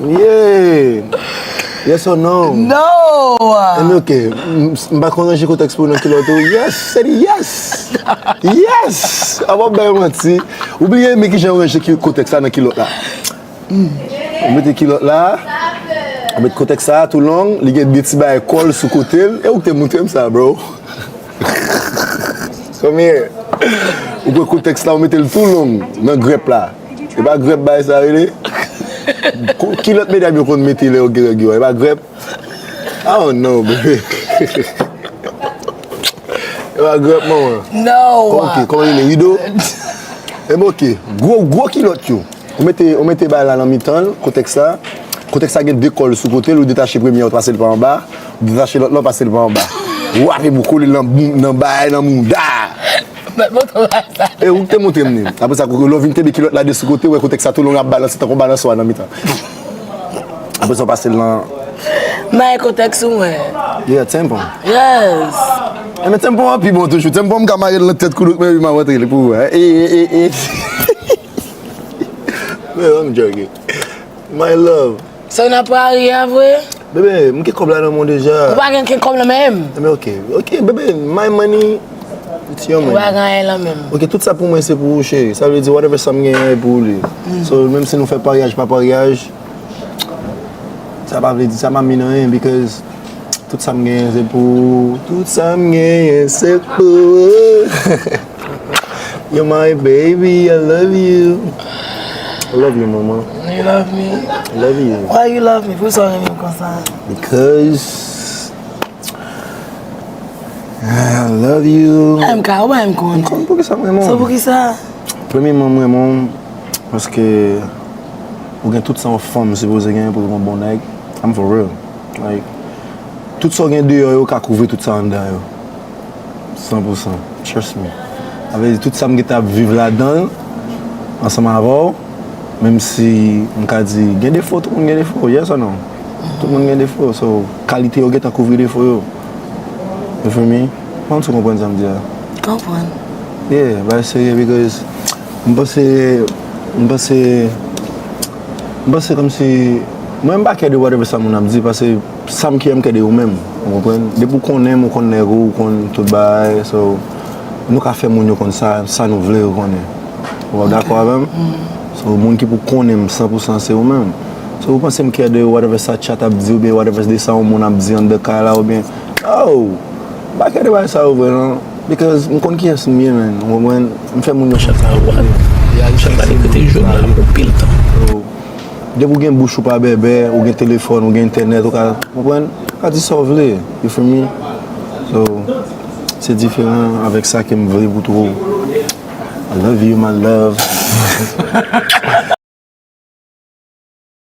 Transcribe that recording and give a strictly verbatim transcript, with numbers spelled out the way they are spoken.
Yeah. Yes or no? No! Anyway, ok. M m pa konn ranje kotèks pou nan kilòt ou. Yes, sèdi yes. Yes. Apa bay manti. Ou bliye men kijan yo ranje ki- kotèks la nan kilòt la. Ou mete kilòt la. Ou mete kotèks la tou long, li gen de ti bagay kòl sou kote l. E ou k te montre m sa, bro. Come here. Ou pran kotèks la, ou mete l tou long nan grèp la. E pa grèp bay sa rele. Ki lòt medam yo konn mete lè yo gen règ yo? E pa grèp? I don't know, baby. E pa grèp, manman. No! Ok, kòman rele? Rido? E ok. Gwo, gwo kilòt yo. Ou mete, ou mete bay la nan mitan l, kotèks la. Kotèks la gen de kòl sou kote l, ou detache premye a, ou pase l pa anba. Ou detache lòt la, ou pase l pa anba. Ou ape pou kole l nan, nan bay, nan mouda. E ou te montre m li. Apre sa, lè w vin kenbe kilòt la de sou kote, ou wè kotèks la tou long ap balanse tankou balanswa nan mitan. Apre sa, w pase l nan. May kotèks ou mwen. Yeah, tampon. Yes. E men tampon an pi bon toujou. Tampon m ka mare l nan tèt koulouk, men wi, m ap antre li pou ou. E, e, e, e. Men, I'm joking. My love. So, n ap pari a vre? Bebe, m gen kòb la nan men w deja. Ou pa gen ken kòb nan men m? Men ok, ok, bebe, my money, it's your Ou pa money. gen anyen nan men m. Ok, tout sa pou mwen se pou ou, cheri. Sa vle di, whatever sa m genyen, e pou ou li. So, menm si nou fè paryaj pa paryaj, sa pa vle di, sa pa mean anyen, because tout sa m genyen se pou ou. Tout sa m genyen se pou ou. You're my baby, I love you. I love you, mama. You love me? I love you. Why you love me? Poukisa w renmen m konsa? Because I love you. M ka, ou pa m konn. Konn poukisa m renmen So w? Poukisa? Premyeman, m renmen w paske ou gen tout sa yon fanm sipoze genyen pou l gen yon bon nèg. I'm for real. Like, tout sa w gen deyò yo ka kouvri tout sa anndan yo. San pou san. Trust me. Sa vle di tout sa m gentan ap viv ladan l ansanm avè w, menm si m ka di gen defo, tout moun gen defo, yes or no? Tout moun gen defo. So, kalite yo gentan kouvri defo yo. You feel me? Mwen si w konprann sa m di a. Konprann. Yeah, bay serye because m panse, m panse, m panse kòmsi mwen m pa kè de whatever sa moun ap di, paske sa m kè m kè de ou menm. Ou konprann? Depi w konnen m, ou konn nèg ou, ou konn tout bagay. So, nou ka fè moun yo konn sa, sa nou vle yo konnen. Ou dakò avè m? So, moun ki pou konnen m san pou san se ou menm. So, ou panse m kè de whatever sa chat ap di oubyen whatever de sa yon moun ap di anndan kay la oubyen, oh, m pa kè de bagay sa yo vre non. Because m konn kiyès m ye, man. Ou konprann? M fè moun yo konn sa yo vre. Chat la li rete jwenn la pou pil tan. Depi w gen bouch ou pa bèbè, ou gen telefòn, ou gen entènèt, ou ka, konprann? Ou ka di sa w vle, you feel me? So, se diferan avèk sa ke m vle pou twò. I love you, my love.